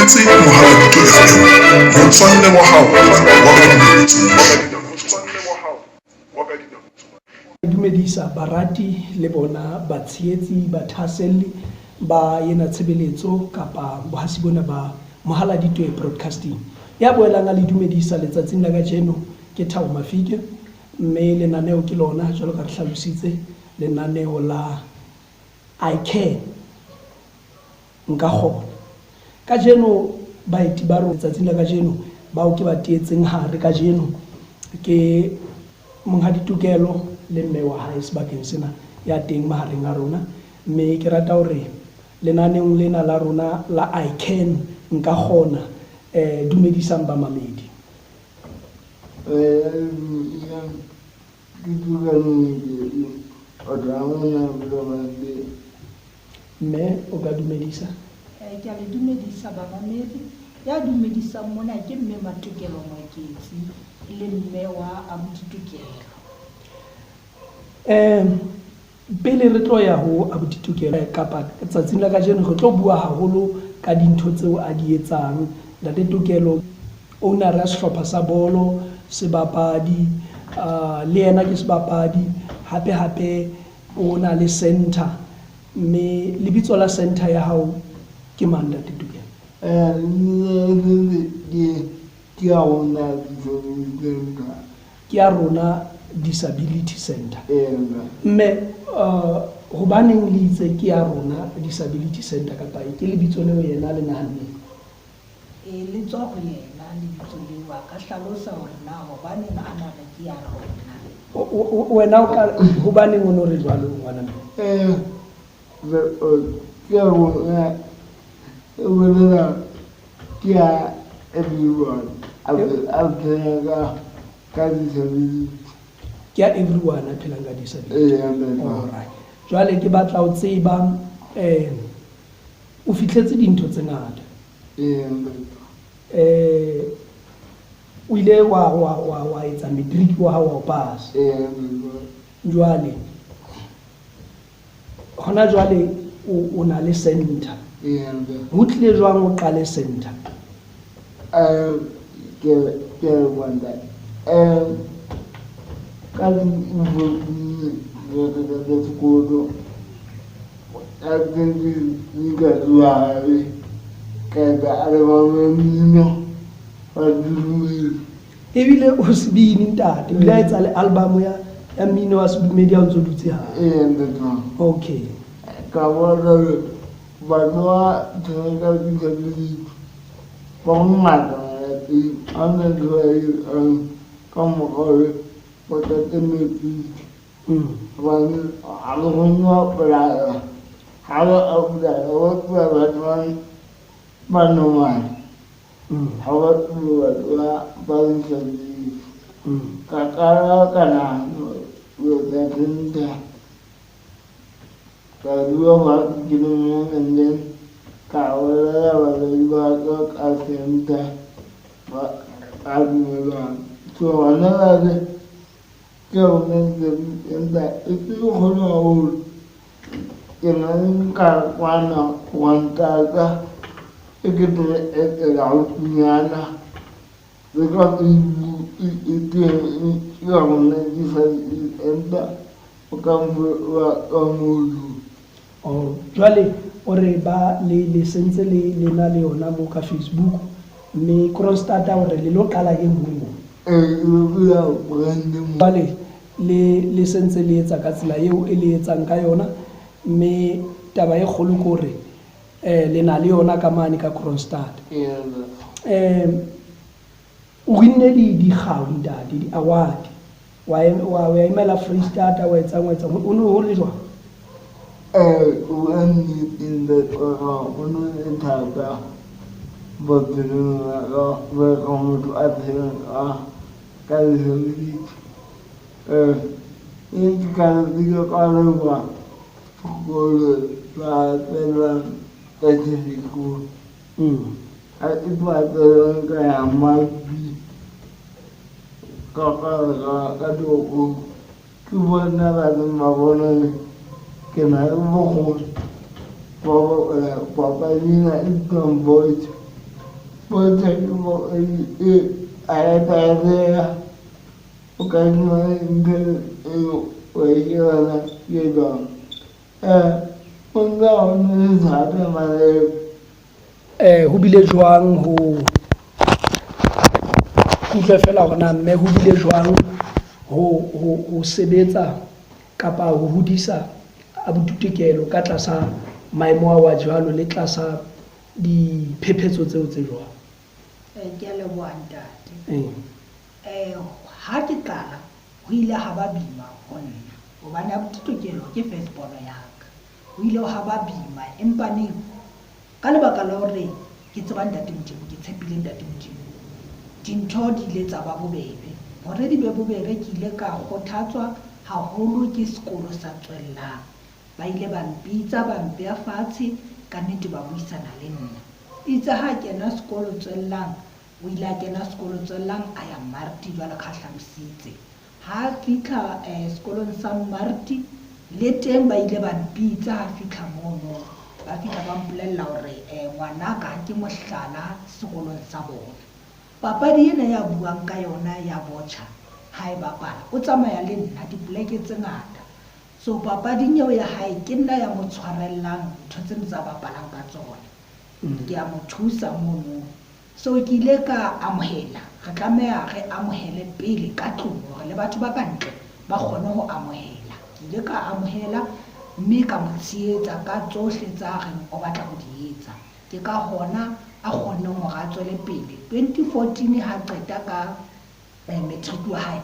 mametse Mohaladitwe FM, motswalle wa hao wa ka dinako tsohle. Dumedisa barati le bona batshehetsi, bathahaselli ba ena tshebeletso kapa bohasi bona ba Mohaladitwe Broadcasting. Ya boelang a le dumedisa letsatsing la kajeno ke Thabo Mafike, mme lenaneo ke lona jwalo ka re hlalositse lenaneo la I Can, Nka Kgona. Kajeno baeti ba rona letsatsing la kajeno bao ke ba teetseng hare kajeno ke Monghadi Tokelo le mme wa hae sebakeng sena ya teng mahareng a rona. Mme ke rata hore lenaneong lena la rona la I Can, Nka Kgona, dumedisang bamamedi. Mme o ka dumedisa? Ke a le dumedisa bamamedi. Ya dumedisang mona ke Mme Matokelo Ngwaketsi, e le mme wa Abuti Tokelo. Pele re tlo ya ho Abuti Tokelo kapa tsatsing la kajeno re tlo bua haholo ka dintho tseo a di etsang. Ntate Tokelo, owner ya sehlopha sa bolo, sebapadi, le yena ke sebapadi, hape hape o na le center, mme lebitso la center ya hao ke mang Ntate Tokelo? Ke ya rona Disability Center. Ke ya rona Disability Center. Mme hobaneng le itse ke ya rona Disability Center kapa ke lebitso leo yena le nahanneng? E, le tswa ho yena lebitso leo, a ka hlalosa hore na hobaneng a na re ke ya rona. Wena o ka hobaneng o no re jwalo ngwana mme? Ke ya rona e bolela ke ya everyone a phelang ka disability. Ke ya everyone a phelang ka disability. Alright. Jwale ke batla ho tseba o fihletse dintho tse ngata. O ile wa wa wa wa etsa matric wa hao wa o pasa. Jwale hona jwale o na le center. Ho tlile jwang o qale center? Ke leboha ntate. Ka tsa sekolo ka 20 ka ka etsa album ya mmino wa sedumedi. Ebile o sebini ntate, o ile a etsa le album ya mmino wa sedumedi ha o ntso dutse hae. Ee ntate. Okay. Ka bona hore batho ba phelang ka disability ba bangata malapeng, ha hona ntho ba e etsang ka mora hore ba qete matric. Hobane ha ba kgone ho apply-a, ha ba apply-a ba tloha batho ba normal, ha ba tsebe batho ba disability. Ka qala ka nahana ho etsa center, ka dula fatshe ke le mong and then ka bolella batswadi ba ka ka center, ba dumellana. So hona jwale ke rona disability center e se e kgolo haholo. Ke na le nkakwana wa ntata e ke tlo e etela haufinyana. Le ka Facebook e teng ke ya rona disability center, o ka ka mono. Oh, jwale o re ba le le sentse le le na le yona mo ka Facebook, mme Kroonstad o re le lo qala e nngwe mo. Ee, e bula brand mo. Jwale le le sentse le etsa ka tsela eo e le etsang ka yona, mme taba e kgolo ke hore le na le yona ka mane ka Kroonstad. O winne di dikgau ntate, di award. Wa wa wa emela Freistata, wa etsang wa etsang, o no ho le jwang? Ho bua nnete ntate wa ka, ho no le thata bophelong ba ka jwalo ka motho a phelang ka disability. E ke ka ka leboha sekolo sa phelang ka sekolo. Ha ke patelang ka ya Mafi ka ka toropong, ke bona ba neng ba bona hore ke na le bokgoni ba ho bapala papadi ena e bitswang bocce. Bo 34 88 a ya tareha o ka fumana ntho eo o e yona ke jwang. O nka ho le thata mare Ho bile jwang ho utlwe fela hore na mme ho bile jwang ho sebetsa kapa ho hodisa abuti Tokelo ka tlasa maemo ao a jwalo le tlasa diphephetso tseo tse jwalo? Ke a leboha ntate. Ha ke qala ho ile ha ba boima ho nna hobane abuti Tokelo ke first born ya ka. Ho ile ha ba boima empa neng ka lebaka la hore ke tseba ntate Modimo, ke tshepile ntate Modimo, dintho di ile tsa ba bobebe. Hore di be bobebe ke ile ka kgothatswa haholo ke sekolo sa Tswellang. Ba ile ba mpitsa, ba mpeha fatshe, ka nnete ba buisana le nna. Itse ha kena sekolo Tswellang, o ile a kena sekolo Tswellang a ya Marti jwalo ka ha hlalositse. Ha fitlha sekolong sa Marti le teng ba ile ba mpitsa ha fitlha mono. Ba fihla ba mpolella hore ngwanaka ke mohlala sekolong sa bona. Papadi ena ya buang ka yona ya botjha ha e bapala, o tsamaya le nna dipoleke tse ngata. So papading eo ya hae ke nna ya mo tshwarellang ntho tseno tsa bapalang ka tsona. Ke a mo thusa mono. So ke ile ka amohela, re tlameha re amohele pele ka tlung hore le batho ba ka ntle ba kgone ho amohela. Ke ile ka amohela mme ka mo tshehetsa ka tsohle tsa reng o batla ho di etsa. Ke ka hona a kgonneng hore a tswele pele. 2014 ha qeta ka matric wa hae,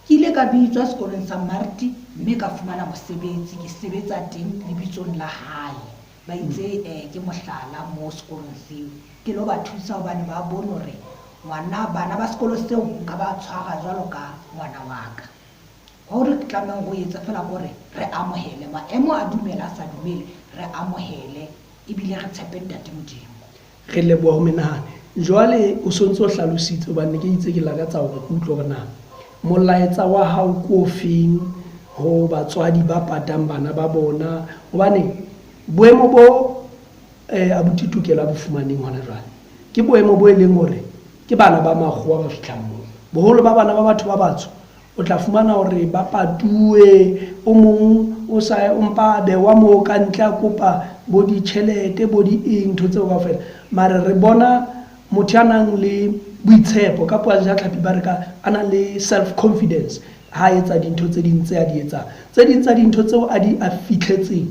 ke ile ka bitswa sekolong sa Marti mme ka fumana mosebetsi, ke sebetsa teng lebitsong la hae. Ba itse ke mohlala mo sekolong seo. Ke lo ba thusa hobane ba bone hore ngwana bana ba sekolo seo nka ba tshwara jwalo ka ngwana wa ka. Hore ke tlamehang ho etsa fela ke hore re amohele maemo a dumela a sa dumele, re amohele ebile re tshepe ntate Modimo. Re leboha ho menahane. Jwale o sontso o hlalositse hobane ne ke itse ke lakatsa hore ke utlwe hore na molaetsa wa hao ke o feng ho batswadi ba patang bana ba bona, hobane boemo bo abuti Tokelo a bo fumaneng hona jwale ke boemo bo e leng hore ke bana ba makgowa ba fihlang moo. Boholo ba bana ba batho ba batsho o tla fumana hore ba patuwe, o mong o sa o mpa a bewa moo ka ntle a kopa bo ditjhelete bo di eng ntho tseo kaofela. Mare re bona motho ya nang le boitshepo ka puo ya Sejatlhapi ba re ka a nang le self confidence ha a etsa dintho tse ding tse a di etsang. Tse ding tsa dintho tseo a di a fitlhetseng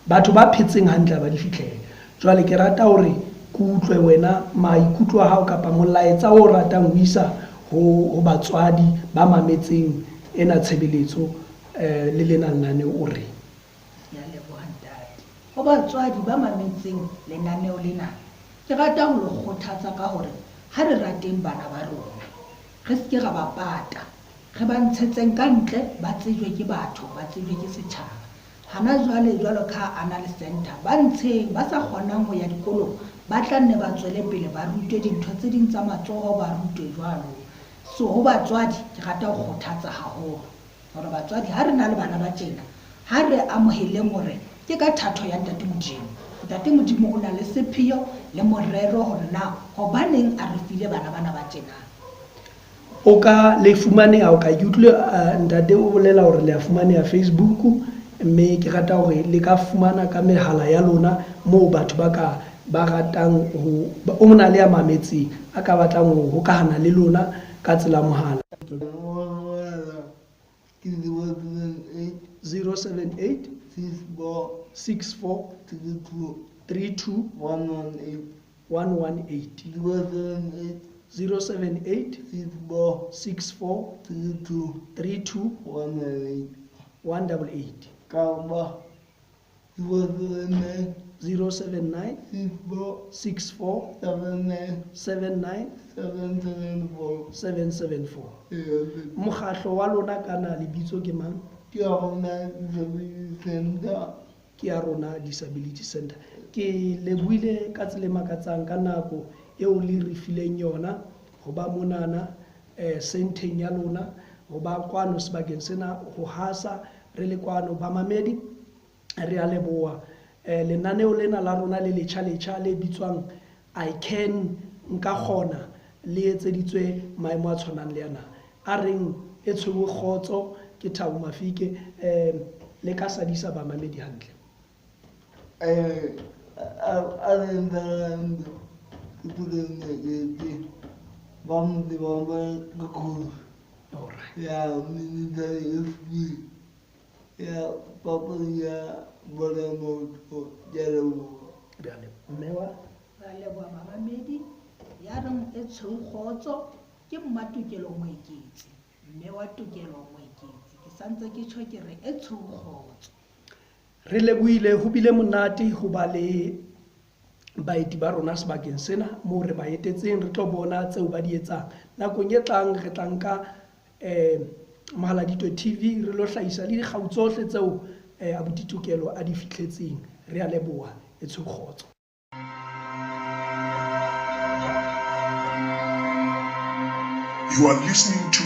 batho ba phetseng hantle ha ba di fitlhele. Jwale ke rata hore ke utlwe wena maikutlo a hao kapa molaetsa o ratang ho isa ho batswadi ba mametseng ena tshebeletso le lena lenaneo o reng? Ke a leboha ntate. Ho batswadi ba mametseng lenaneo lena, ke rata ho le kgothatsa ka hore ha re rateng bana ba rona. Re se ke ra ba pata. Re ba ntshetseng ka ntle ba tsejwe ke batho, ba tsejwe ke setjhaba. Hana jwale jwalo ka ha ana le center, ba ntsheng ba sa kgonang ho ya dikolong ba tla nne ba tswele pele ba rutwe dintho tse ding tsa matsoho, ba rutwe jwalo. So ho batswadi ke rata ho kgothatsa haholo hore batswadi ha re na le bana ba tjena, ha re amoheleng hore ke ka thato ya ntate Modimo. Ntate Modimo o na le sepheo le morero hore na hobaneng a re file bana bana ba tjena. O ka le fumaneha o ka ke utlwile ntate o bolela hore le a fumaneha Facebook, mme ke rata hore le ka fumana ka mehala ya lona moo batho ba ka ba ratang ho o na le ya mametseng a ka batlang ho hokahana le lona ka tsela mohala. Ke 078 078 64 64 32 32 118. 118. 078 078 64 64 32 32 118. 188. Kapa 079 079 64 64 79 79 774. 774. Ee, Mokgatlo wa lona kana lebitso ke mang? Ke ya rona Disability Center. Ke ya rona Disability Center. Ke lebohile ka tsela e makatsang ka nako eo le re fileng yona ho ba monana centeng ya lona, ho ba kwano sebakeng sena ho hasa re le kwano bamamedi. Re a leboha. Lenaneo lena la rona le letjha letjha le bitswang I Can nka kgona le etseditswe maemo a tshwanang le ana a reng e tshweu kgotso. Ke Thabo Mafike, le ka sadisa bamamedi hantle. A re ntse ke Puleng Moeketsi, ba mo tsebang ba ke kgosi ya Military FC ya papadi ya bolo ya maoto. Ke a leboha. Re a mme wa Re a leboha bamamedi. Ya reng e tshweu kgotso ke Mmatokelo Moeketsi, mme wa Tokelo Moeketsi. Ke santse ke tjho ke re e tshweu kgotso. Re lebohile, ho bile monate ho ba le baeti ba rona sebakeng sena moo re ba etetseng. Re tlo bona tseo ba di etsang nakong e tlang. Re tla nka Mohaladitwe TV re lo hlahisa le dikgau tsohle tseo abuti Tokelo a di fihletseng. Re a leboha, e tshweu kgotso. You are listening to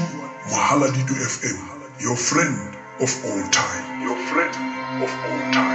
Mohaladitwe FM, your friend of all time. Your friend of all time.